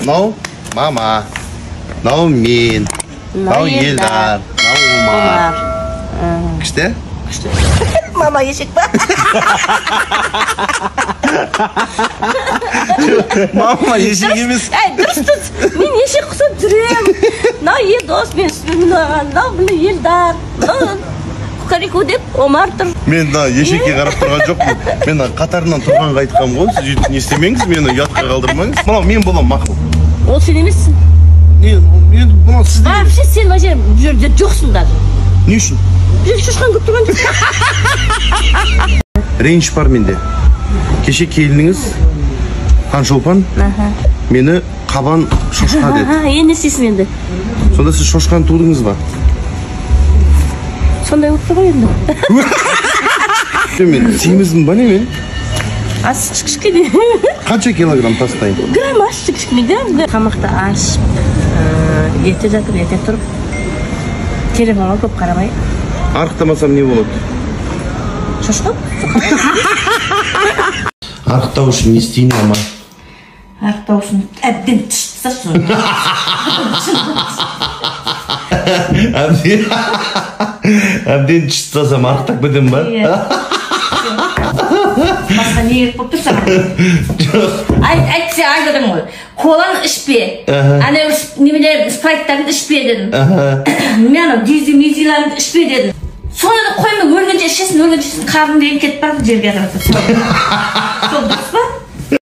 Мынау мама, мынау мен, мынау Елдар, мынау Омар. Күшті? Күшті. Мама ешек па? Мама ешек емес. Әй, дұрыс дұрыс. Мен ешек құсап жүремін. Мынау Елдос, мен үстіме мініп алған. Мынау міне Елдар. Мынау Кукареку деп Омар тұр. Мен мына ешекке қарап тұрған жоқпын. Мен қатарынан тұрғанға айтқанмын ғой. Сіз өйтіп не істемеңіз, мені ұятқа қалдырмаңыз. Мынау мен боламын, мақұл. Ол сен емессің. Не, енді мынау сіз. Вообще сен мына жерде жоқсың даже. Не үшін? Бұл жерде шошқан көп тұрған жоқ. Реніш бар менде. Кеше келініңіз Таңшолпан мені қабан шошқа деді. Енді не істейсің енді? Сонда сіз шошқаны тудыңыз ба? Сондай болып тұр ғой енді. Мен семізбін ба не мен? Ас кішкене. Қанша килограмм тастайын? Грамм аш кішкене, грамм. Тамақты ашып, ерте жатып, ерте тұрып, телефонға көп қарамай. Арықтамасам не болады? Шошқа? Арықтау үшін не істейін, мама? Арықтау үшін әбден тышып тасташы. Әбден тышып тастасам арықтап кетемін ба? Иә. Басқа не керек болып тұр саған? Жоқ. Әйтпесе айтып ғой. Коланы ішпе. Ана немелер спрайттарды ішпе дедім. Мен анау дизель мизилерді ішпе дедім. Соны да қоймай, өлгенше ішесің, өлгенше ішесің, қарның деген кетіп барады жерге қарата. Сол дұрыс па?